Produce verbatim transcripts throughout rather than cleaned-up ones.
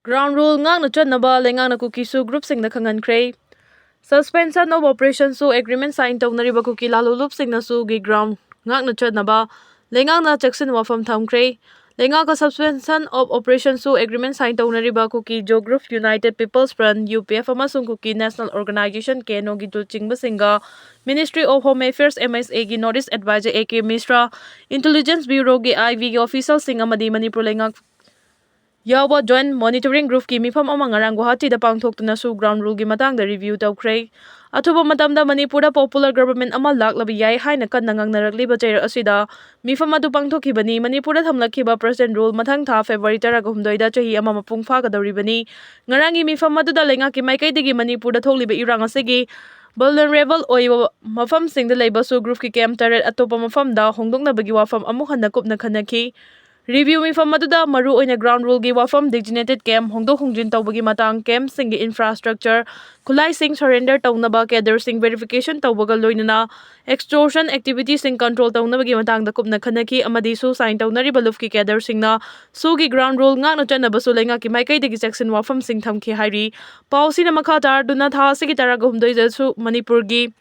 Ground rule ꯉꯥꯛꯅ ꯆꯠꯅꯕ ꯂꯩꯉꯥꯛꯅ ꯀꯨꯀꯤ ꯁꯨ group ꯁꯤꯡꯗ ꯈꯪꯍꯟꯈ꯭ꯔꯦ꯫ Suspension of operation ꯁꯨ agreement sign ꯇꯧꯅꯔꯤꯕ ꯀꯨꯀꯤ ꯂꯥꯜꯍꯧꯂꯨꯞꯁꯤꯡꯅ ꯁꯨꯒꯤ ground ꯉꯥꯛꯅ ꯆꯠꯅꯕ ꯂꯩꯉꯥꯛꯅ ꯆꯦꯛꯁꯤꯟ ꯋꯥꯐꯝ ꯊꯝꯈ꯭ꯔꯦ꯫ ꯂꯩꯉꯥꯛꯀ Suspension of operation ꯁꯨ agreement sign ꯇꯧꯅꯔꯤꯕ ꯀꯨꯀꯤ ꯖꯣ group United People's Front, U P F, ꯑꯃꯁꯨꯡ Kuki National Organization, K N O, ꯒꯤ ꯂꯨꯆꯤꯡꯕꯁꯤꯡꯒ Ministry of Home Affairs, M H A, ꯒꯤ North East Advisor A K Mishra, Intelligence Bureau ꯒꯤ I B ꯒꯤ official ꯁꯤꯡ ꯑꯃꯗꯤ ꯃꯅꯤꯄꯨꯔ ꯂꯩꯉꯥꯛ ꯌꯥꯎꯕ Joint Monitoring Group ꯀꯤ ꯃꯤꯐꯝ ꯑꯃ ꯉꯔꯥꯡ ꯒꯨꯋꯥꯍꯥꯇꯤꯗ ꯄꯥꯡꯊꯣꯛꯇꯨꯅ ꯁꯨ ground rule ꯒꯤ ꯃꯇꯥꯡꯗ review ꯇꯧꯈ꯭ꯔꯦ꯫ ꯑꯊꯨꯕ ꯃꯇꯝꯗ ꯃꯅꯤꯄꯨꯔꯗ popular government ꯑꯃ ꯂꯥꯛꯂꯕ ꯌꯥꯏ ꯍꯥꯏꯅ ꯀꯟꯅ ꯉꯥꯡꯅꯔꯛꯂꯤꯕ ꯆꯩꯔꯛ ꯑꯁꯤꯗ ꯃꯤꯐꯝ ꯑꯗꯨ ꯄꯥꯡꯊꯣꯛꯈꯤꯕꯅꯤ꯫ ꯃꯅꯤꯄꯨꯔꯗ ꯊꯝꯂꯛꯈꯤꯕ present rule ꯃꯊꯪ ꯊꯥ February ꯇꯔꯥꯒ ꯍꯨꯝꯗꯣꯏꯗ ꯆꯍꯤ ꯑꯃ ꯃꯄꯨꯡ ꯐꯥꯒꯗꯧꯔꯤꯕꯅꯤ꯫ ꯉꯔꯥꯡꯒꯤ ꯃꯤꯐꯝ ꯑꯗꯨꯗ ꯂꯩꯉꯥꯛꯀꯤ ꯃꯥꯏꯀꯩꯗꯒꯤ ꯃꯅꯤꯄꯨꯔꯗ ꯊꯣꯛꯂꯤꯕ ꯏꯔꯥꯡ ꯑꯁꯤꯒꯤ vulnerable ꯑꯣꯏꯕ ꯃꯐꯝꯁꯤꯡꯗ ꯂꯩꯕ ꯁꯨ group ꯀꯤ camp ꯇꯔꯦꯠ ꯑꯇꯣꯞꯄ ꯃꯐꯝꯗ ꯍꯣꯡꯗꯣꯛꯅꯕꯒꯤ ꯋꯥꯐꯝ ꯑꯃꯨꯛ ꯍꯟꯅ ꯀꯨꯞꯅ ꯈꯟꯅꯈꯤ꯫ Review ꯃꯤꯐꯝ ꯑꯗꯨꯗ ꯃꯔꯨꯑꯣꯏꯅ ground rule ꯒꯤ ꯋꯥꯐꯝ, designated camp ꯍꯣꯡꯗꯣꯛ ꯍꯣꯡꯖꯤꯟ ꯇꯧꯕꯒꯤ ꯃꯇꯥꯡ, camp ꯁꯤꯡꯒꯤ infrastructure, ꯈꯨꯠꯂꯥꯏꯁꯤꯡ surrender ꯇꯧꯅꯕ, cadre ꯁꯤꯡ verification ꯇꯧꯕꯒ ꯂꯣꯏꯅꯅ extortion activity ꯁꯤꯡ control ꯇꯧꯅꯕꯒꯤ ꯃꯇꯥꯡꯗ ꯀꯨꯞꯅ ꯈꯟꯅꯈꯤ ꯑꯃꯗꯤ ꯁꯨ sign ꯇꯧꯅꯔꯤꯕ ꯂꯨꯞꯀꯤ cadre ꯁꯤꯡꯅ ꯁꯨꯒꯤ ground rule ꯉꯥꯛꯅ ꯆꯠꯅꯕꯁꯨ ꯂꯩꯉꯥꯛꯀꯤ ꯃꯥꯏꯀꯩꯗꯒꯤ ꯆꯦꯛꯁꯤꯟ ꯋꯥꯐꯝꯁꯤꯡ ꯊꯝꯈꯤ ꯍꯥꯏꯔꯤ꯫ ꯄꯥꯎꯁꯤꯅ ꯃꯈꯥ ꯇꯥꯔꯗꯨꯅ ꯊꯥ ꯑꯁꯤꯒꯤ ꯇꯔꯥꯒ ꯍꯨꯝꯗꯣꯏꯗꯁꯨ ꯃꯅꯤꯄꯨꯔꯒꯤ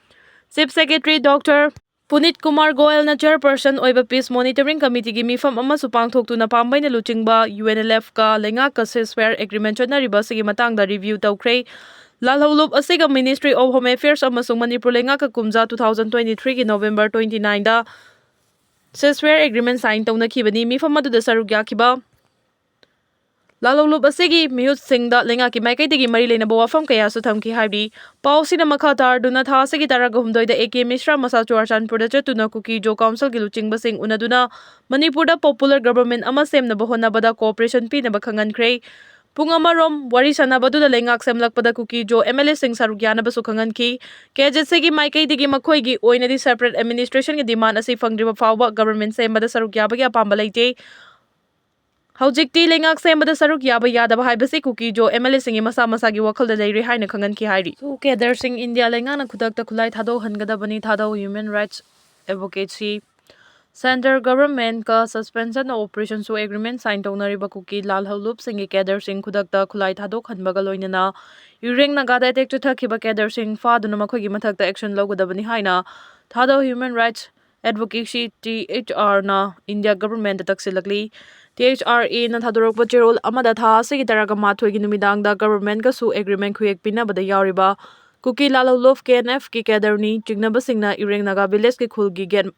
Chief Secretary Doctor ꯄꯨꯅꯤꯠ Kumar ꯒꯣꯌꯜꯅ chairperson ꯑꯣꯏꯕ Peace Monitoring Committee ꯒꯤ ꯃꯤꯐꯝ ꯑꯃꯁꯨ ꯄꯥꯡꯊꯣꯛꯇꯨꯅ ꯄꯥꯝꯕꯩꯅ ꯂꯨꯆꯤꯡꯕ U N L F ꯀ ꯂꯩꯉꯥꯛꯀ ceasefire agreement ꯆꯠꯅꯔꯤꯕ ꯑꯁꯤꯒꯤ ꯃꯇꯥꯡꯗ review ꯇꯧꯈ꯭ꯔꯦ꯫ ꯂꯥꯜꯍꯧꯂꯨꯞ ꯑꯁꯤꯒ Ministry of Home Affairs ꯑꯃꯁꯨꯡ ꯃꯅꯤꯄꯨꯔ ꯂꯩꯉꯥꯛꯀ ꯀꯨꯝꯖꯥ two thousand twenty-three ꯒꯤ November twenty-nine ꯗ ceasefire agreement sign ꯇꯧꯅꯈꯤꯕꯅꯤ꯫ ꯃꯤꯐꯝ ꯑꯗꯨꯗ ꯁꯔꯨꯛ ꯌꯥꯈꯤꯕ ꯂꯥꯜꯍꯧꯂꯨꯞ ꯑꯁꯤꯒꯤ ꯃꯤꯍꯨꯠꯁꯤꯡꯗ ꯂꯩꯉꯥꯛꯀꯤ ꯃꯥꯏꯀꯩꯗꯒꯤ ꯃꯔꯤ ꯂꯩꯅꯕ ꯋꯥꯐꯝ ꯀꯌꯥꯁꯨ ꯊꯝꯈꯤ ꯍꯥꯏꯔꯤ꯫ ꯄꯥꯎꯁꯤꯅ ꯃꯈꯥ ꯇꯥꯔꯗꯨꯅ ꯊꯥ ꯑꯁꯤꯒꯤ ꯇꯔꯥꯒ ꯍꯨꯝꯗꯣꯏꯗ A K ꯃꯤꯁ꯭ꯔꯥ ꯃꯁꯥ ꯆꯨꯔꯥꯆꯥꯟꯄꯨꯔꯗ ꯆꯠꯇꯨꯅ ꯀꯨꯀꯤ ꯖꯣ council ꯒꯤ ꯂꯨꯆꯤꯡꯕꯁꯤꯡ ꯎꯅꯗꯨꯅ ꯃꯅꯤꯄꯨꯔꯗ popular government ꯑꯃ ꯁꯦꯝꯅꯕ ꯍꯣꯠꯅꯕꯗ cooperation ꯄꯤꯅꯕ ꯈꯪꯍꯟꯈ꯭ꯔꯦ꯫ ꯄꯨꯡ ꯑꯃꯔꯣꯝ ꯋꯥꯔꯤ ꯁꯥꯟꯅꯕꯗꯨꯗ ꯂꯩꯉꯥꯛ ꯁꯦꯝꯂꯛꯄꯗ ꯀꯨꯀꯤ ꯖꯣ M L A ꯁꯤꯡ ꯁꯔꯨꯛ ꯌꯥꯅꯕꯁꯨ ꯈꯪꯍꯟꯈꯤ꯫ K Z C ꯒꯤ ꯃꯥꯏꯀꯩꯗꯒꯤ ꯃꯈꯣꯏꯒꯤ ꯑꯣꯏꯅꯗꯤ separate administration ꯒꯤ demand ꯑꯁꯤ ꯐꯪꯗ꯭ꯔꯤꯕ ꯐꯥꯎꯕ government ꯁꯦꯝꯕꯗ ꯁꯔꯨꯛ ꯌꯥꯕꯒꯤ ꯑꯄꯥꯝꯕ ꯂꯩꯇꯦ꯫ ꯍꯧꯖꯤꯛꯇꯤ ꯂꯩꯉꯥꯛ ꯁꯦꯝꯕꯗ ꯁꯔꯨꯛ ꯌꯥꯕ ꯌꯥꯗꯕ ꯍꯥꯏꯕꯁꯤ ꯀꯨꯀꯤ ꯖꯣ M L A ꯁꯤꯡꯒꯤ ꯃꯁꯥ ꯃꯁꯥꯒꯤ ꯋꯥꯈꯜꯗ ꯂꯩꯔꯦ ꯍꯥꯏꯅ ꯈꯪꯍꯟꯈꯤ ꯍꯥꯏꯔꯤ꯫ ꯁꯨ cadre ꯁꯤꯡ ꯏꯟꯗꯤꯌꯥ ꯂꯩꯉꯥꯛꯅ ꯈꯨꯗꯛꯇ ꯈꯨꯠꯂꯥꯏ ꯊꯥꯗꯣꯛꯍꯟꯒꯗꯕꯅꯤ, ꯊꯥꯗꯧ human rights advocacy꯫ Centre Government ꯀ Suspension of Operation ꯁꯨ agreement sign ꯇꯧꯅꯔꯤꯕ ꯀꯨꯀꯤ ꯂꯥꯜꯍꯧꯂꯨꯞꯁꯤꯡꯒꯤ cadre ꯁꯤꯡ ꯈꯨꯗꯛꯇ ꯈꯨꯠꯂꯥꯏ ꯊꯥꯗꯣꯛꯍꯟꯕꯒ ꯂꯣꯏꯅꯅ ꯏꯔꯦꯡ ꯅꯥꯒꯥꯗ attack ꯆꯠꯊꯈꯤꯕ cadre ꯁꯤꯡ ꯐꯥꯗꯨꯅ ꯃꯈꯣꯏꯒꯤ ꯃꯊꯛꯇ action ꯂꯧꯒꯗꯕꯅꯤ ꯍꯥꯏꯅ Thadou Human Rights Advocacy T H R ꯅ India Government ꯇ ꯇꯛꯁꯤꯜꯂꯛꯂꯤ꯫ T H R A ꯅ ꯊꯥꯗꯣꯔꯛꯄ ꯆꯦꯔꯣꯜ ꯑꯃꯗ ꯊꯥ ꯑꯁꯤꯒꯤ ꯇꯔꯥꯒ ꯃꯥꯊꯣꯏꯒꯤ ꯅꯨꯃꯤꯗꯥꯡꯗ government ꯀꯁꯨ agreement ꯈꯨꯌꯦꯛ ꯄꯤꯅꯕꯗ ꯌꯥꯎꯔꯤꯕ ꯀꯨꯀꯤ ꯂꯥꯜꯍꯧꯂꯨꯞ K N F ꯀꯤ cadre ꯅꯤ ꯆꯤꯡꯅꯕꯁꯤꯡꯅ ꯏꯔꯦꯡ ꯅꯥꯒꯥ village ꯀꯤ ꯈꯨꯜꯒꯤ gate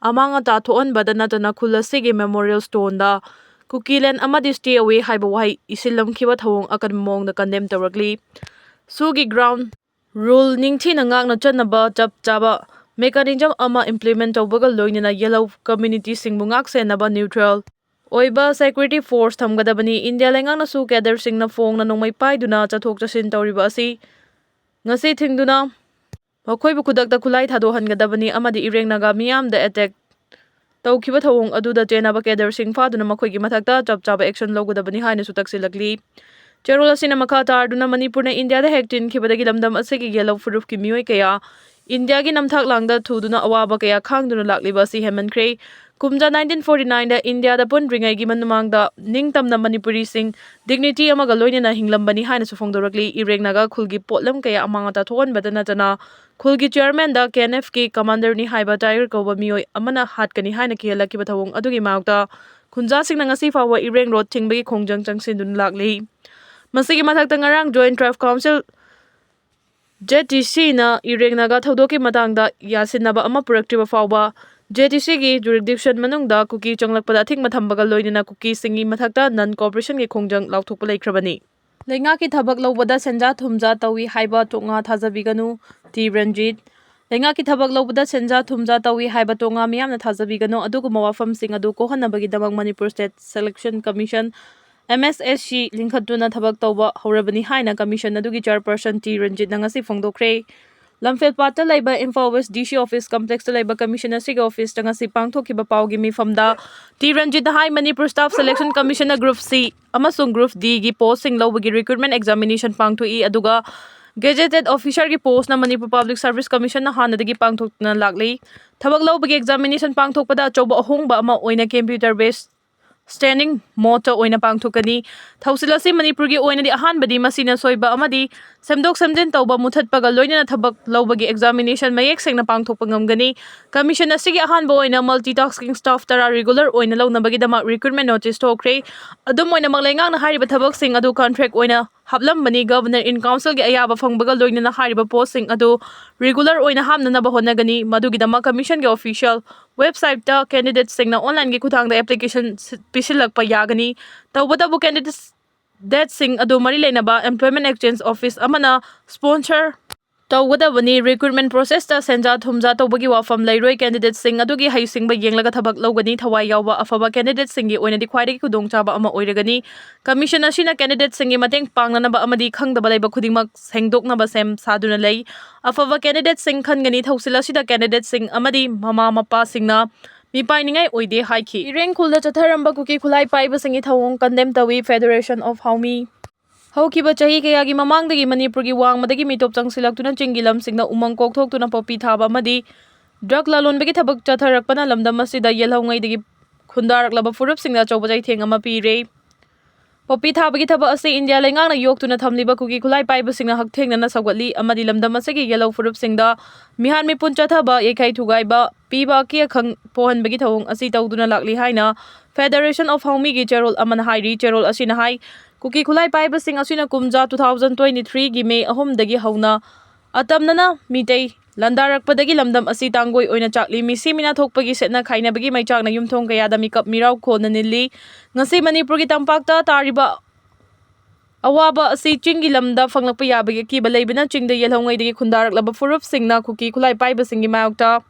ꯑꯃꯥꯡ ꯑꯇꯥ ꯊꯣꯛꯍꯟꯕꯗ ꯅꯠꯇꯅ ꯈꯨꯜ ꯑꯁꯤꯒꯤ memorial stone ꯗ ꯀꯨꯀꯤ land ꯑꯃꯗꯤ stay away ꯍꯥꯏꯕ ꯋꯥꯍꯩ ꯏꯁꯤꯜꯂꯝꯈꯤꯕ ꯊꯧꯑꯣꯡ ꯑꯀꯟꯕ ꯃꯑꯣꯡꯗ condemn ꯇꯧꯔꯛꯂꯤ꯫ ꯁꯨꯒꯤ ground rule ꯅꯤꯡꯊꯤꯅ ꯉꯥꯛꯅ ꯆꯠꯅꯕ ꯆꯞ ꯆꯥꯕ mechanism ꯑꯃ implement ꯇꯧꯕꯒ ꯂꯣꯏꯅꯅ ꯌꯦꯜꯍꯧ community ꯁꯤꯡꯕꯨ ꯉꯥꯛ ꯁꯦꯟꯅꯕ neutral ꯑꯣꯏꯕ security force ꯊꯝꯒꯗꯕꯅꯤ꯫ ꯏꯟꯗꯤꯌꯥ ꯂꯩꯉꯥꯛꯅꯁꯨ cadre ꯁꯤꯡꯅ ꯐꯣꯡꯅ ꯅꯣꯡꯃꯩ ꯄꯥꯏꯗꯨꯅ ꯆꯠꯊꯣꯛ ꯆꯠꯁꯤꯟ ꯇꯧꯔꯤꯕ ꯑꯁꯤ ꯉꯁꯤ ꯊꯤꯡꯗꯨꯅ ꯃꯈꯣꯏꯕꯨ ꯈꯨꯗꯛꯇ ꯈꯨꯠꯂꯥꯏ ꯊꯥꯗꯣꯛꯍꯟꯒꯗꯕꯅꯤ ꯑꯃꯗꯤ ꯏꯔꯦꯡ ꯅꯥꯒꯥ ꯃꯤꯌꯥꯝꯗ attack ꯇꯧꯈꯤꯕ ꯊꯧꯑꯣꯡ ꯑꯗꯨꯗ ꯆꯦꯟꯅꯕ cadre ꯁꯤꯡ ꯐꯥꯗꯨꯅ ꯃꯈꯣꯏꯒꯤ ꯃꯊꯛꯇ ꯆꯞ ꯆꯥꯕ action ꯂꯧꯒꯗꯕꯅꯤ ꯍꯥꯏꯅꯁꯨ ꯇꯛꯁꯤꯜꯂꯛꯂꯤ꯫ ꯆꯦꯔꯣꯜ ꯑꯁꯤꯅ ꯃꯈꯥ ꯇꯥꯔꯗꯨꯅ ꯃꯅꯤꯄꯨꯔꯅ ꯏꯟꯗꯤꯌꯥꯗ ꯍꯦꯛ ꯆꯦꯟꯈꯤꯕꯗꯒꯤ ꯂꯝꯗꯝ ꯑꯁꯤꯒꯤ ꯌꯦꯜꯍꯧ ꯐꯨꯔꯨꯞꯀꯤ ꯃꯤꯑꯣꯏ ꯀꯌꯥ ꯏꯟꯗꯤꯌꯥꯒꯤ ꯅꯝꯊꯥꯛ ꯂꯥꯡꯗ ꯊꯨꯗꯨꯅ ꯑꯋꯥꯕ ꯀꯌꯥ ꯈꯥꯡꯗꯨꯅ ꯂꯥꯛꯂꯤꯕ ꯑꯁꯤ ꯍꯦꯟꯃꯟꯈ꯭ꯔꯦ꯫ ꯀꯨꯝꯖꯥ nineteen forty nine ꯗ ꯏꯟꯗꯤꯌꯥꯗ ꯄꯨꯟꯗ꯭ꯔꯤꯉꯩꯒꯤ ꯃꯃꯥꯡꯗ ꯅꯤꯡꯇꯝꯅ ꯃꯅꯤꯄꯨꯔꯤꯁꯤꯡ dignity ꯑꯃꯒ ꯂꯣꯏꯅꯅ ꯍꯤꯡꯂꯝꯕꯅꯤ ꯍꯥꯏꯅꯁꯨ ꯐꯣꯡꯗꯣꯔꯛꯂꯤ꯫ ꯏꯔꯦꯡ ꯅꯥꯒꯥ ꯈꯨꯜꯒꯤ ꯄꯣꯠꯂꯝ ꯀꯌꯥ ꯑꯃꯥꯡ ꯑꯇꯥ ꯊꯣꯛꯍꯟꯕꯗ ꯅꯠꯇꯅ ꯈꯨꯜꯒꯤ chairman ꯗ K N F ꯀꯤ commander ꯅꯤ ꯍꯥꯏꯕ Tiger ꯀꯧꯕ ꯃꯤꯑꯣꯏ ꯑꯃꯅ ꯍꯥꯠꯀꯅꯤ ꯍꯥꯏꯅ ꯀꯤꯍꯜꯂꯛꯈꯤꯕ ꯊꯧꯑꯣꯡ ꯑꯗꯨꯒꯤ ꯃꯥꯌꯣꯛꯇ ꯈꯨꯟꯖꯥꯁꯤꯡꯅ ꯉꯁꯤ ꯐꯥꯎꯕ ꯏꯔꯦꯡ road ꯊꯤꯡꯕꯒꯤ ꯈꯣꯡꯖꯪ ꯆꯪꯁꯤꯟꯗꯨꯅ ꯂꯥꯛꯂꯤ꯫ ꯃꯁꯤꯒꯤ ꯃꯊꯛꯇ ꯉꯔꯥꯡ Joint Tribes Council, J T C ꯅ ꯏꯔꯦꯡ ꯅꯥꯒꯥ ꯊꯧꯗꯣꯛꯀꯤ ꯃꯇꯥꯡꯗ ꯌꯥꯁꯤꯟꯅꯕ ꯑꯃ ꯄꯨꯔꯛꯇ꯭ꯔꯤꯕ ꯐꯥꯎꯕ J T C ꯒꯤ jurisdiction ꯃꯅꯨꯡꯗ ꯀꯨꯀꯤ ꯆꯪꯂꯛꯄꯗ ꯑꯊꯤꯡꯕ ꯊꯝꯕꯒ ꯂꯣꯏꯅꯅ ꯀꯨꯀꯤꯁꯤꯡꯒꯤ ꯃꯊꯛꯇ non cooperation ꯒꯤ ꯈꯣꯡꯖꯪ ꯂꯥꯎꯊꯣꯛꯄ ꯂꯩꯈ꯭ꯔꯕꯅꯤ꯫ ꯂꯩꯉꯥꯛꯀꯤ ꯊꯕꯛ ꯂꯧꯕꯗ ꯁꯦꯟꯖꯥ ꯊꯨꯝꯖꯥ ꯇꯧꯏ ꯍꯥꯏꯕ ꯇꯣꯉꯥ ꯊꯥꯖꯕꯤꯒꯅꯨ, ꯇꯤ ꯔꯟꯖꯤꯠ꯫ ꯂꯩꯉꯥꯛꯀꯤ ꯊꯕꯛ ꯂꯧꯕꯗ ꯁꯦꯟꯖꯥ ꯊꯨꯝꯖꯥ ꯇꯧꯏ ꯍꯥꯏꯕ ꯇꯣꯉꯥ ꯃꯤꯌꯥꯝꯅ ꯊꯥꯖꯕꯤꯒꯅꯨ꯫ ꯑꯗꯨꯒꯨꯝꯕ ꯋꯥꯐꯝꯁꯤꯡ ꯑꯗꯨ ꯀꯣꯛꯍꯟꯅꯕꯒꯤꯗꯃꯛ Manipur State Selection Commission, M S S C, ꯂꯤꯡꯈꯠꯇꯨꯅ ꯊꯕꯛ ꯇꯧꯕ ꯍꯧꯔꯕꯅꯤ ꯍꯥꯏꯅ commission ꯑꯗꯨꯒꯤ chairperson ꯇꯤ ꯔꯟꯖꯤꯠꯅ ꯉꯁꯤ ꯐꯣꯡꯗꯣꯛꯈ꯭ꯔꯦ꯫ ꯂꯝꯐꯦꯜꯄꯥꯠꯇ ꯂꯩꯕ Imphal West D C office complex ꯇ ꯂꯩꯕ commission ꯑꯁꯤꯒꯤ office ꯇ ꯉꯁꯤ ꯄꯥꯡꯊꯣꯛꯈꯤꯕ ꯄꯥꯎꯒꯤ ꯃꯤꯐꯝꯗ ꯇꯤ ꯔꯟꯖꯤꯠꯅ ꯍꯥꯏ, Manipur Staff Selection Commission ꯅ Group C ꯑꯃꯁꯨꯡ Group D ꯒꯤ post ꯁꯤꯡ ꯂꯧꯕꯒꯤ recruitment examination ꯄꯥꯡꯊꯣꯛꯏ, ꯑꯗꯨꯒ Gazetted officerꯒꯤ postꯅ Manipur Public Service Commissionꯅ ꯍꯥꯟꯅꯗꯒꯤ ꯄꯥꯡꯊꯣꯛꯇꯨꯅ ꯂꯥꯛꯂꯤ꯫ ꯊꯕꯛ ꯂꯧꯕꯒꯤ examination ꯄꯥꯡꯊꯣꯛꯄꯗ ꯑꯆꯧꯕ ꯑꯍꯣꯡꯕ ꯑꯃ ꯑꯣꯏꯅ computer based standing modeꯇ ꯑꯣꯏꯅ ꯄꯥꯡꯊꯣꯛꯀꯅꯤ꯫ ꯊꯧꯁꯤꯜ ꯑꯁꯤ ꯃꯅꯤꯄꯨꯔꯒꯤ ꯑꯣꯏꯅꯗꯤ ꯑꯍꯥꯟꯕꯗꯤ ꯃꯁꯤꯅ ꯁꯣꯏꯕ ꯑꯃꯗꯤ ꯁꯦꯝꯗꯣꯛ ꯁꯦꯝꯖꯤꯟ ꯇꯧꯕ ꯃꯨꯊꯠꯄꯒ ꯂꯣꯏꯅꯅ ꯊꯕꯛ ꯂꯧꯕꯒꯤ examination ꯃꯌꯦꯛ ꯁꯦꯡꯅ ꯄꯥꯡꯊꯣꯛꯄ ꯉꯝꯒꯅꯤ꯫ Commission ꯑꯁꯤꯒꯤ ꯑꯍꯥꯟꯕ ꯑꯣꯏꯅ multitasking staff ꯇꯔꯥ regular ꯑꯣꯏꯅ ꯂꯧꯅꯕꯒꯤꯗꯃꯛ recruitment notice ꯊꯣꯛꯈ꯭ꯔꯦ꯫ ꯑꯗꯨꯝ ꯑꯣꯏꯅꯃꯛ, ꯂꯩꯉꯥꯛꯅ ꯍꯥꯏꯔꯤꯕ ꯊꯕꯛꯁꯤꯡ ꯑꯗꯨ contract ꯑꯣꯏꯅ ꯍꯥꯞꯂꯝꯕꯅꯤ꯫ Governor in Councilꯒꯤ ꯑꯌꯥꯕ ꯐꯪꯕꯒ ꯂꯣꯏꯅꯅ ꯍꯥꯏꯔꯤꯕ postꯁꯤꯡ ꯑꯗꯨ regular ꯑꯣꯏꯅ ꯍꯥꯞꯅꯅꯕ ꯍꯣꯠꯅꯒꯅꯤ꯫ ꯃꯗꯨꯒꯤꯗꯃꯛ Commissionꯒꯤ official websiteꯇ candidateꯁꯤꯡꯅ onlineꯒꯤ ꯈꯨꯠꯊꯥꯡꯗ application ꯁꯤ-, ꯄꯤꯁꯤꯜꯂꯛꯄ ꯌꯥꯒꯅꯤ꯫ ꯇꯧꯕꯇꯕꯨ, candidateꯁꯤꯡ ꯑꯗꯨ ꯃꯔꯤ ꯂꯩꯅꯕ employment exchange office ꯑꯃꯅ sponsor ꯇꯧꯒꯗꯕꯅꯤ꯫ Recruitment processꯇ ꯁꯦꯟꯖꯥ ꯊꯨꯝꯖꯥ ꯇꯧꯕꯒꯤ ꯋꯥꯐꯝ ꯂꯩꯔꯣꯏ꯫ Candidateꯁꯤꯡ ꯑꯗꯨꯒꯤ ꯍꯩꯁꯤꯡꯕ ꯌꯦꯡꯂꯒ ꯊꯕꯛ ꯂꯧꯒꯅꯤ꯫ ꯊꯋꯥꯏ ꯌꯥꯎꯕ ꯑꯐꯕ candidateꯁꯤꯡꯒꯤ ꯑꯣꯏꯅꯗꯤ ꯈ꯭ꯋꯥꯏꯗꯒꯤ ꯈꯨꯗꯣꯡꯆꯥꯕ ꯑꯃ ꯑꯣꯏꯔꯒꯅꯤ꯫ Commission ꯑꯁꯤꯅ candidateꯁꯤꯡꯒꯤ ꯃꯇꯦꯡ ꯄꯥꯡꯅꯅꯕ ꯑꯃꯗꯤ ꯈꯪꯗꯕ ꯂꯩꯕ ꯈꯨꯗꯤꯡꯃꯛ ꯁꯦꯡꯗꯣꯛꯅꯕ ꯁꯦꯝ ꯁꯥꯗꯨꯅ ꯂꯩ꯫ ꯑꯐꯕ candidateꯁꯤꯡ ꯈꯟꯒꯅꯤ꯫ ꯊꯧꯁꯤꯜ ꯑꯁꯤꯗ candidateꯁꯤꯡ ꯑꯃꯗꯤ ꯃꯃꯥ ꯃꯄꯥꯁꯤꯡꯅ ꯃꯤꯄꯥꯏꯅꯤꯡꯉꯥꯏ ꯑꯣꯏꯗꯦ ꯍꯥꯏꯈꯤ꯫ ꯏꯔꯦꯡ ꯈꯨꯜꯗ ꯆꯠꯊꯔꯝꯕ ꯀꯨꯀꯤ ꯈꯨꯠꯂꯥꯏ ꯄꯥꯏꯕꯁꯤꯡꯒꯤ ꯊꯧꯑꯣꯡ condemn ꯇꯧꯏ Federation of Haomi꯫ ꯍꯧꯈꯤꯕ ꯆꯍꯤ ꯀꯌꯥꯒꯤ ꯃꯃꯥꯡꯗꯒꯤ ꯃꯅꯤꯄꯨꯔꯒꯤ ꯋꯥꯡꯃꯗꯒꯤ ꯃꯤꯇꯣꯞ ꯆꯪꯁꯤꯜꯂꯛꯇꯨꯅ ꯆꯤꯡꯒꯤ ꯂꯝꯁꯤꯡꯗ ꯎꯃꯪ ꯀꯣꯛꯊꯣꯛꯇꯨꯅ ꯄꯣꯄꯤ ꯊꯥꯕ ꯑꯃꯗꯤ drug ꯂꯂꯣꯟꯕꯒꯤ ꯊꯕꯛ ꯆꯠꯊꯔꯛꯄꯅ ꯂꯝꯗꯝ ꯑꯁꯤꯗ ꯌꯦꯜꯍꯧꯉꯩꯗꯒꯤ ꯈꯨꯟꯗꯥꯔꯛꯂꯕ ꯐꯨꯔꯨꯞꯁꯤꯡꯗ ꯑꯆꯧꯕ ꯆꯩꯊꯦꯡ ꯑꯃ ꯄꯤꯔꯦ꯫ ꯄꯣꯄꯤ ꯊꯥꯕꯒꯤ ꯊꯕꯛ ꯑꯁꯤ ꯏꯟꯗꯤꯌꯥ ꯂꯩꯉꯥꯛꯅ ꯌꯣꯛꯇꯨꯅ ꯊꯝꯂꯤꯕ ꯀꯨꯀꯤ ꯈꯨꯠꯂꯥꯏ ꯄꯥꯏꯕꯁꯤꯡꯅ ꯍꯛꯊꯦꯡꯅꯅ ꯁꯧꯒꯠꯂꯤ ꯑꯃꯗꯤ ꯂꯝꯗꯝ ꯑꯁꯤꯒꯤ ꯌꯦꯜꯍꯧ ꯐꯨꯔꯨꯞꯁꯤꯡꯗ ꯃꯤꯍꯥꯟ ꯃꯤꯄꯨꯟ ꯆꯠꯊꯕ, ꯌꯩꯈꯥꯏ ꯊꯨꯒꯥꯏꯕ ꯄꯤꯕ, ꯑꯀꯤ ꯑꯈꯪ ꯄꯣꯛꯍꯟꯕꯒꯤ ꯊꯧꯑꯣꯡ ꯑꯁꯤ ꯇꯧꯗꯨꯅ ꯂꯥꯛꯂꯤ ꯍꯥꯏꯅ Federation of Haomiꯒꯤ ꯆꯦꯔꯣꯜ ꯑꯃꯅ ꯍꯥꯏꯔꯤ꯫ ꯆꯦꯔꯣꯜ ꯑꯁꯤꯅ ꯍꯥꯏ, ꯀꯨꯀꯤ ꯈꯨꯠꯂꯥꯏ ꯄꯥꯏꯕꯁꯤꯡ ꯑꯁꯤꯅ ꯀꯨꯝꯖꯥ two thousand twenty threeꯒꯤ May ꯑꯍꯨꯝꯗꯒꯤ ꯍꯧꯅ ꯑꯇꯝꯅꯅ ꯃꯤꯇꯩ ꯂꯥꯟꯗꯥꯔꯛꯄꯗꯒꯤ ꯂꯝꯗꯝ ꯑꯁꯤ ꯇꯥꯡꯒꯣꯏ ꯑꯣꯏꯅ ꯆꯥꯛꯂꯤ꯫ ꯃꯤꯁꯤ ꯃꯤꯅꯥ ꯊꯣꯛꯄꯒꯤ ꯁꯦꯠꯅ ꯈꯥꯏꯅꯕꯒꯤ ꯃꯩꯆꯥꯛꯅ ꯌꯨꯝꯊꯣꯡ ꯀꯌꯥꯗ ꯃꯤꯀꯞ ꯃꯤꯔꯥꯎ ꯈꯣꯟꯅ ꯅꯤꯜꯂꯤ꯫ ꯉꯁꯤ ꯃꯅꯤꯄꯨꯔꯒꯤ ꯇꯝꯄꯥꯛꯇ ꯇꯥꯔꯤꯕ ꯑꯋꯥꯕ ꯑꯁꯤ ꯆꯤꯡꯒꯤ ꯂꯝꯗ ꯐꯪꯂꯛꯄ ꯌꯥꯕꯒꯤ ꯑꯀꯤꯕ ꯂꯩꯕꯅ ꯆꯤꯡꯗ ꯌꯦꯜꯍꯧꯉꯩꯗꯒꯤ ꯈꯨꯟꯗꯥꯔꯛꯂꯕ ꯐꯨꯔꯨꯞꯁꯤꯡꯅ ꯀꯨꯀꯤ ꯈꯨꯠꯂꯥꯏ ꯄꯥꯏꯕꯁꯤꯡꯒꯤ ꯃꯥꯌꯣꯛꯇ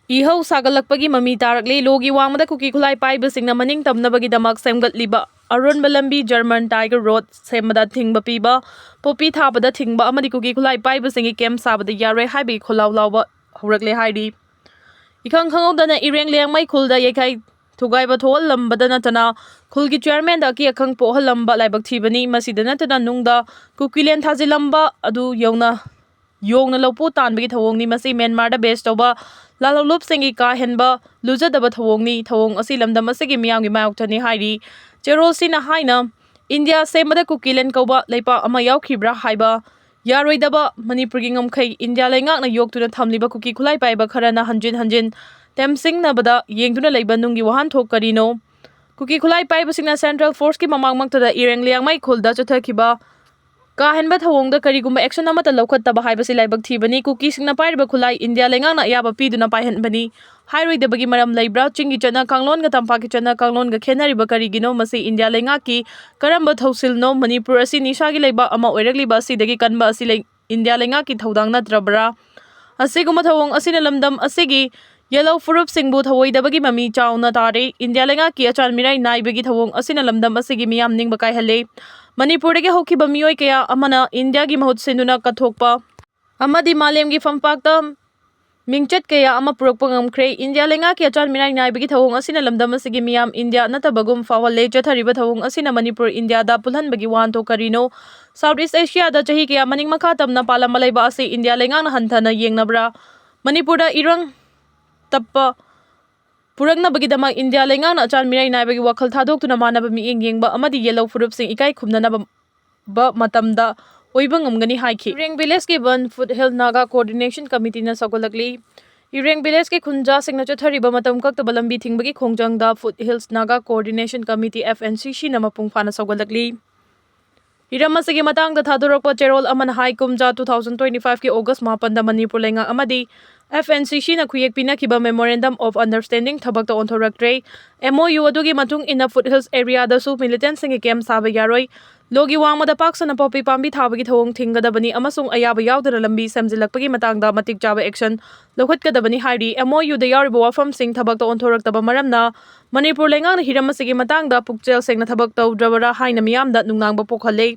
ꯏꯍꯧ ꯁꯥꯒꯠꯂꯛꯄꯒꯤ ꯃꯃꯤ ꯇꯥꯔꯛꯂꯤ꯫ ꯂꯣꯒꯤ ꯋꯥꯡꯃꯗ ꯀꯨꯀꯤ ꯈꯨꯠꯂꯥꯏ ꯄꯥꯏꯕꯁꯤꯡꯅ ꯃꯅꯤꯡ ꯇꯝꯅꯕꯒꯤꯗꯃꯛ ꯁꯦꯝꯒꯠꯂꯤꯕ ꯑꯔꯣꯟꯕ ꯂꯝꯕꯤ German Tiger Road ꯁꯦꯝꯕꯗ ꯊꯤꯡꯕ ꯄꯤꯕ, ꯄꯣꯄꯤ ꯊꯥꯕꯗ ꯊꯤꯡꯕ ꯑꯃꯗꯤ ꯀꯨꯀꯤ ꯈꯨꯠꯂꯥꯏ ꯄꯥꯏꯕꯁꯤꯡꯒꯤ camp ꯁꯥꯕꯗ ꯌꯥꯔꯣꯏ ꯍꯥꯏꯕꯒꯤ ꯈꯣꯜꯂꯥꯎ ꯂꯥꯎꯕ ꯍꯧꯔꯛꯂꯦ ꯍꯥꯏꯔꯤ꯫ ꯏꯈꯪ ꯈꯪꯍꯧꯗꯅ ꯏꯔꯦꯡ ꯂꯤꯌꯥꯡꯃꯩ ꯈꯨꯜꯗ ꯌꯩꯈꯥꯏ ꯊꯨꯒꯥꯏꯕ ꯊꯣꯛꯍꯜꯂꯝꯕꯗ ꯅꯠꯇꯅ ꯈꯨꯜꯒꯤ ꯆꯤꯌꯔꯃꯦꯟꯗ ꯑꯀꯤ ꯑꯈꯪ ꯄꯣꯛꯍꯜꯂꯝꯕ ꯂꯥꯏꯕꯛ ꯊꯤꯕꯅꯤ꯫ ꯃꯁꯤꯗ ꯅꯠꯇꯅ ꯅꯨꯡꯗ ꯀꯨꯀꯤꯂꯦꯟ ꯊꯥꯖꯤꯜꯂꯝꯕ ꯑꯗꯨ ꯌꯧꯅ ꯌꯣꯡꯅ ꯂꯧꯄꯨ ꯇꯥꯟꯕꯒꯤ ꯊꯧꯑꯣꯡꯅꯤ꯫ ꯃꯁꯤ ꯃ꯭ꯌꯥꯟꯃꯥꯔꯗ ꯕꯦꯁ ꯇꯧꯕ ꯂꯥꯜꯍꯧꯂꯨꯞꯁꯤꯡꯒꯤ ꯀꯥ ꯍꯦꯟꯕ ꯂꯨꯖꯗꯕ ꯊꯧꯑꯣꯡꯅꯤ꯫ ꯊꯧꯑꯣꯡ ꯑꯁꯤ ꯂꯝꯗꯝ ꯑꯁꯤꯒꯤ ꯃꯤꯌꯥꯝꯒꯤ ꯃꯥꯌꯣꯛꯇꯅꯤ ꯍꯥꯏꯔꯤ꯫ ꯆꯦꯔꯣꯜꯁꯤꯅ ꯍꯥꯏꯅ ꯏꯟꯗꯤꯌꯥ ꯁꯦꯝꯕꯗ ꯀꯨꯀꯤꯂꯦꯟ ꯀꯧꯕ ꯂꯩꯄꯥꯛ ꯑꯃ ꯌꯥꯎꯈꯤꯕ꯭ꯔꯥ ꯍꯥꯏꯕ ꯌꯥꯔꯣꯏꯗꯕ ꯃꯅꯤꯄꯨꯔꯒꯤ ꯉꯝꯈꯩ ꯏꯟꯗꯤꯌꯥ ꯂꯩꯉꯥꯛꯅ ꯌꯣꯛꯇꯨꯅ ꯊꯝꯂꯤꯕ ꯀꯨꯀꯤ ꯈꯨꯠꯂꯥꯏ ꯄꯥꯏꯕ ꯈꯔꯅ ꯍꯟꯖꯤꯟ ꯍꯟꯖꯤꯟ ꯇꯦꯝꯁꯤꯡꯅꯕꯗ ꯌꯦꯡꯗꯨꯅ ꯂꯩꯕ ꯅꯨꯡꯒꯤ ꯋꯥꯍꯟꯊꯣꯛ ꯀꯔꯤꯅꯣ? ꯀꯨꯀꯤ ꯈꯨꯠꯂꯥꯏ ꯄꯥꯏꯕꯁꯤꯡꯅ ꯁꯦꯟꯇ꯭ꯔꯦꯜ ꯐꯣꯔꯁꯀꯤ ꯃꯃꯥꯡꯃꯛꯇꯗ ꯏꯔꯦꯡ ꯂꯤꯌꯥꯡꯃꯩ ꯈꯨꯜꯗ ꯆꯠꯊꯈꯤꯕ ꯀꯥ ꯍꯦꯟꯕ ꯊꯧꯑꯣꯡꯗ ꯀꯔꯤꯒꯨꯝꯕ ꯑꯦꯛꯁꯟ ꯑꯃꯠꯇ ꯂꯧꯈꯠꯇꯕ ꯍꯥꯏꯕꯁꯤ ꯂꯥꯏꯕꯛ ꯊꯤꯕꯅꯤ꯫ ꯀꯨꯀꯤꯁꯤꯡꯅ ꯄꯥꯏꯔꯤꯕ ꯈꯨꯠꯂꯥꯏ ꯏꯟꯗꯤꯌꯥ ꯂꯩꯉꯥꯛꯅ ꯑꯌꯥꯕ ꯄꯤꯗꯨꯅ ꯄꯥꯏꯍꯟꯕꯅꯤ꯫ ꯍꯥꯏꯔꯣꯏꯗꯕꯒꯤ ꯃꯔꯝ ꯂꯩꯕ꯭ꯔꯥ? ꯆꯤꯡꯒꯤ ꯆꯠꯅ ꯀꯥꯡꯂꯣꯟꯒ ꯇꯝꯄꯥꯛꯀꯤ ꯆꯠꯅ ꯀꯥꯡꯂꯣꯟꯒ ꯈꯦꯠꯅꯔꯤꯕ ꯀꯔꯤꯒꯤꯅꯣ? ꯃꯁꯤ ꯏꯟꯗꯤꯌꯥ ꯂꯩꯉꯥꯛꯀꯤ ꯀꯔꯝꯕ ꯊꯧꯁꯤꯜꯅꯣ? ꯃꯅꯤꯄꯨꯔ ꯑꯁꯤ ꯅꯤꯁꯥꯒꯤ ꯂꯩꯕꯥꯛ ꯑꯃ ꯑꯣꯏꯔꯛꯂꯤꯕ ꯑꯁꯤꯗꯒꯤ ꯀꯟꯕ ꯑꯁꯤ ꯂꯩ-, ꯏꯟꯗꯤꯌꯥ ꯂꯩꯉꯥꯛꯀꯤ ꯊꯧꯗꯥꯡ ꯅꯠꯇ꯭ꯔꯕ꯭ꯔꯥ? ꯑꯁꯤꯒꯨꯝꯕ ꯊꯧꯑꯣꯡ ꯑꯁꯤꯅ ꯂꯝꯗꯝ ꯑꯁꯤꯒꯤ ꯌꯦꯜꯍꯧ ꯐꯨꯔꯨꯞꯁꯤꯡꯕꯨ ꯊꯧꯑꯣꯏꯗꯕꯒꯤ ꯃꯃꯤ ꯆꯥꯎꯅ ꯇꯥꯔꯦ꯫ ꯏꯟꯗꯤꯌꯥ ꯂꯩꯉꯥꯛꯀꯤ ꯑꯆꯥꯟ ꯃꯤꯔꯥꯏ ꯅꯥꯏꯕꯒꯤ ꯊꯧꯑꯣꯡ ꯑꯁꯤꯅ ꯂꯝꯗꯝ ꯑꯁꯤꯒꯤ ꯃꯤꯌꯥꯝ ꯅꯤꯡꯕ ꯀꯥꯏꯍꯜꯂꯦ꯫ ꯃꯅꯤꯄꯨꯔꯗꯒꯤ ꯍꯧꯈꯤꯕ ꯃꯤꯑꯣꯏ ꯀꯌꯥ ꯑꯃꯅ ꯏꯟꯗꯤꯌꯥꯒꯤ ꯃꯍꯨꯠ ꯁꯤꯟꯗꯨꯅ ꯀꯠꯊꯣꯛꯄ ꯑꯃꯗꯤ ꯃꯥꯂꯦꯝꯒꯤ ꯐꯝꯄꯥꯛꯇ ꯃꯤꯡꯆꯠ ꯀꯌꯥ ꯑꯃ ꯄꯨꯔꯛꯄ ꯉꯝꯈ꯭ꯔꯦ꯫ ꯏꯟꯗꯤꯌꯥ ꯂꯩꯉꯥꯛꯀꯤ ꯑꯆꯥꯟ ꯃꯤꯔꯥꯏ ꯅꯥꯏꯕꯒꯤ ꯊꯧꯑꯣꯡ ꯑꯁꯤꯅ ꯂꯝꯗꯝ ꯑꯁꯤꯒꯤ ꯃꯤꯌꯥꯝ ꯏꯟꯗꯤꯌꯥ ꯅꯠꯇꯕꯒꯨꯝ ꯐꯥꯎꯍꯜꯂꯦ꯫ ꯆꯠꯊꯔꯤꯕ ꯊꯧꯑꯣꯡ ꯑꯁꯤꯅ ꯃꯅꯤꯄꯨꯔ ꯏꯟꯗꯤꯌꯥꯗ ꯄꯨꯜꯍꯟꯕꯒꯤ ꯋꯥꯍꯟꯊꯣꯛ ꯀꯔꯤꯅꯣ? ꯁꯥꯎꯠ ꯏꯁ ꯑꯦꯁꯤꯌꯥꯗ ꯆꯍꯤ ꯀꯌꯥ ꯃꯅꯤꯡ ꯃꯈꯥ ꯇꯝꯅ ꯄꯥꯜꯂꯝꯕ ꯂꯩꯕꯥꯛ ꯑꯁꯤ ꯏꯟꯗꯤꯌꯥ ꯂꯩꯉꯥꯛꯅ ꯍꯟꯊꯅ ꯌꯦꯡꯅꯕ꯭ꯔꯥ? ꯃꯅꯤꯄꯨꯔꯗ ꯏꯔꯪ ꯇꯞꯄ ꯄꯨꯔꯛꯅꯕꯒꯤꯗꯃꯛ ꯏꯟꯗꯤꯌꯥ ꯂꯩꯉꯥꯛꯅ ꯑꯆꯥꯟ ꯃꯤꯔꯥꯏ ꯅꯥꯏꯕꯒꯤ ꯋꯥꯈꯜ ꯊꯥꯗꯣꯛꯇꯨꯅ ꯃꯥꯟꯅꯕ ꯃꯤꯠꯌꯦꯡ ꯌꯦꯡꯕ ꯑꯃꯗꯤ ꯌꯦꯜꯍꯧ ꯐꯨꯔꯨꯞꯁꯤꯡ ꯏꯀꯥꯏ ꯈꯨꯝꯅꯅꯕ ꯃꯇꯝꯗ ꯑꯣꯏꯕ ꯉꯝꯒꯅꯤ ꯍꯥꯏꯈꯤ꯫ ꯏꯔꯦꯡ ꯚꯤꯂꯦꯖꯀꯤ ban foothill Naga coordination ꯀꯃꯤꯇꯤꯅ ꯁꯧꯒꯠꯂꯛꯂꯤ꯫ ꯏꯔꯦꯡ ꯚꯤꯂꯦꯖꯀꯤ ꯈꯨꯟꯖꯥꯁꯤꯡꯅ ꯆꯠꯊꯔꯤꯕ ꯃꯇꯝ ꯀꯛꯇꯕ ꯂꯝꯕꯤ ꯊꯤꯡꯕꯒꯤ ꯈꯣꯡꯖꯪꯗ foothills Naga coordination committee, F N C C, ꯅ ꯃꯄꯨꯡ ꯐꯥꯅ ꯁꯧꯒꯠꯂꯛꯂꯤ꯫ ꯍꯤꯔꯝ ꯑꯁꯤꯒꯤ ꯃꯇꯥꯡꯗ ꯊꯥꯗꯣꯔꯛꯄ ꯆꯦꯔꯣꯜ ꯑꯃꯅ ꯍꯥꯏ, ꯀꯨꯝꯖꯥ two thousand twenty five ꯀꯤ August ꯃꯥꯄꯟꯗ ꯃꯅꯤꯄꯨꯔ ꯂꯩꯉꯥꯛ ꯑꯃꯗꯤ F N C C ꯅ ꯈꯨꯌꯦꯛ ꯄꯤꯅꯈꯤꯕ Memorandum of Understanding ꯊꯕꯛꯇ ꯑꯣꯟꯊꯣꯔꯛꯇ꯭ꯔꯦ꯫ M O U ꯑꯗꯨꯒꯤ ꯃꯇꯨꯡ ꯏꯟꯅ ꯐꯨꯠ ꯍꯤꯜꯁ ꯑꯦꯔꯤꯌꯥꯗꯁꯨ ꯃꯤꯂꯤꯇꯦꯟꯁꯤꯡꯒꯤ ꯀꯦꯝꯞ ꯁꯥꯕ ꯌꯥꯔꯣꯏ꯫ ꯂꯣꯒꯤ ꯋꯥꯡꯃꯗ ꯄꯥꯛ ꯁꯟꯅ ꯄꯣꯄꯤ ꯄꯥꯝꯕꯤ ꯊꯥꯕꯒꯤ ꯊꯧꯑꯣꯡ ꯊꯤꯡꯒꯗꯕꯅꯤ ꯑꯃꯁꯨꯡ ꯑꯌꯥꯕ ꯌꯥꯎꯗꯅ ꯂꯝꯕꯤ ꯁꯦꯝꯖꯤꯜꯂꯛꯄꯒꯤ ꯃꯇꯥꯡꯗ ꯃꯇꯤꯛ ꯆꯥꯕ ꯑꯦꯛꯁꯟ ꯂꯧꯈꯠꯀꯗꯕꯅꯤ ꯍꯥꯏꯔꯤ꯫ M O U ꯗ ꯌꯥꯎꯔꯤꯕ ꯋꯥꯐꯝꯁꯤꯡ ꯊꯕꯛꯇ ꯑꯣꯟꯊꯣꯔꯛꯇꯕ ꯃꯔꯝꯅ ꯃꯅꯤꯄꯨꯔ ꯂꯩꯉꯥꯛꯅ ꯍꯤꯔꯝ ꯑꯁꯤꯒꯤ ꯃꯇꯥꯡꯗ ꯄꯨꯛꯆꯦꯜ ꯁꯦꯡꯅ ꯊꯕꯛ ꯇꯧꯗ꯭ꯔꯕꯔꯥ ꯍꯥꯏꯅ ꯃꯤꯌꯥꯝꯗ ꯅꯨꯡꯅꯥꯡꯕ ꯄꯣꯛꯍꯜꯂꯦ꯫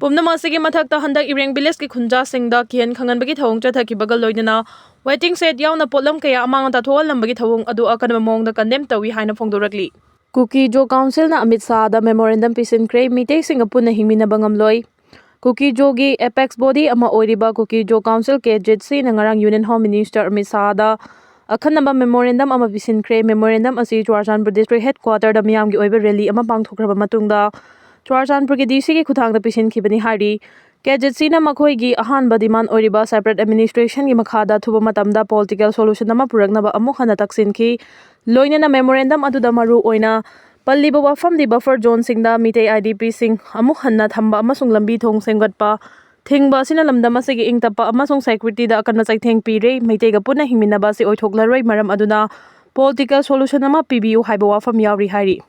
ꯄꯨꯝꯅꯃꯛ ꯑꯁꯤꯒꯤ ꯃꯊꯛꯇ ꯍꯟꯗꯛ ꯏꯔꯦꯡ ꯚꯤꯂꯦꯖꯀꯤ ꯈꯨꯟꯖꯥꯁꯤꯡꯗ ꯀꯤꯍꯟ ꯈꯪꯍꯟꯕꯒꯤ ꯊꯧꯑꯣꯡ ꯆꯠꯊꯈꯤꯕꯒ ꯂꯣꯏꯅꯅ Waiting shed ꯌꯥꯎꯅ ꯄꯣꯠꯂꯝ ꯀꯌꯥ ꯑꯃꯥꯡ ꯑꯇꯥ ꯊꯣꯛꯍꯜꯂꯝꯕꯒꯤ ꯊꯧꯑꯣꯡ ꯑꯗꯨ ꯑꯀꯟꯕ ꯃꯑꯣꯡꯗ condemn ꯇꯧꯏ ꯍꯥꯏꯅ ꯐꯣꯡꯗꯣꯔꯛꯂꯤ꯫ ꯀꯨꯀꯤ ꯖꯣ ꯀꯥꯎꯟꯁꯤꯜꯅ ꯑꯃꯤꯠ ꯁꯥꯍꯗ memorandum ꯄꯤꯁꯤꯟꯈ꯭ꯔꯦ, ꯃꯤꯇꯩꯁꯤꯡꯒ ꯄꯨꯟꯅ ꯍꯤꯡꯃꯤꯟꯅꯕ ꯉꯝꯂꯣꯏ꯫ ꯀꯨꯀꯤ ꯖꯣꯒꯤ apex body ꯑꯃ ꯑꯣꯏꯔꯤꯕ ꯀꯨꯀꯤ ꯖꯣ ꯀꯥꯎꯟꯁꯤꯜ, ꯀꯦ ꯖꯦꯠ ꯁꯤꯅ ꯉꯔꯥꯡ Union Home Minister ꯑꯃꯤꯠ ꯁꯥꯍꯗ ꯑꯈꯟꯅꯕ memorandum ꯑꯃ ꯄꯤꯁꯤꯟꯈ꯭ꯔꯦ꯫ Memorandum ꯑꯁꯤ ꯆꯨꯔꯥꯆꯥꯟꯄꯨꯔ district headquarterꯗ ꯃꯤꯌꯥꯝꯒꯤ ꯑꯣꯏꯕ rally ꯑꯃ ꯄꯥꯡꯊꯣꯛꯈ꯭ꯔꯕ ꯃꯇꯨꯡꯗ ꯆꯨꯔꯥꯆꯥꯟꯄꯨꯔꯒꯤ ꯗꯤ ꯁꯤꯒꯤ ꯈꯨꯠꯊꯥꯡꯗ ꯄꯤꯁꯤꯟꯈꯤꯕꯅꯤ ꯍꯥꯏꯔꯤ꯫ ꯀꯦ ꯖꯦꯠ ꯁꯤꯅ ꯃꯈꯣꯏꯒꯤ ꯑꯍꯥꯟꯕ demand ꯑꯣꯏꯔꯤꯕ separate administrationꯒꯤ ꯃꯈꯥꯗ ꯊꯨꯕ ꯃꯇꯝꯗ political solution ꯑꯃ ꯄꯨꯔꯛꯅꯕ ꯑꯃꯨꯛ ꯍꯟꯅ ꯇꯛꯁꯤꯟꯈꯤ꯫ ꯂꯣꯏꯅꯅ memorandum ꯑꯗꯨꯗ ꯃꯔꯨ ꯑꯣꯏꯅ ꯄꯜꯂꯤꯕ ꯋꯥꯐꯝꯗꯤ buffer zoneꯁꯤꯡꯗ ꯃꯤꯇꯩ IDPꯁꯤꯡ ꯑꯃꯨꯛ ꯍꯟꯅ ꯊꯝꯕ ꯑꯃꯁꯨꯡ ꯂꯝꯕꯤ ꯊꯣꯡ ꯁꯦꯝꯒꯠꯄ ꯊꯤꯡꯕ ꯑꯁꯤꯅ ꯂꯝꯗꯝ ꯑꯁꯤꯒꯤ ꯏꯪ ꯇꯞꯄ ꯑꯃꯁꯨꯡ securityꯗ ꯑꯀꯟꯕ ꯆꯩꯊꯦꯡ ꯄꯤꯔꯦ꯫ ꯃꯩꯇꯩꯒ ꯄꯨꯟꯅ ꯍꯤꯡꯃꯤꯟꯅꯕ ꯑꯁꯤ ꯑꯣꯏꯊꯣꯛꯂꯔꯣꯏ, ꯃꯔꯝ ꯑꯗꯨꯅ political solution ꯑꯃ ꯄꯤꯕꯤꯌꯨ ꯍꯥꯏꯕ ꯋꯥꯐꯝ ꯌꯥꯎꯔꯤ ꯍꯥꯏꯔꯤ꯫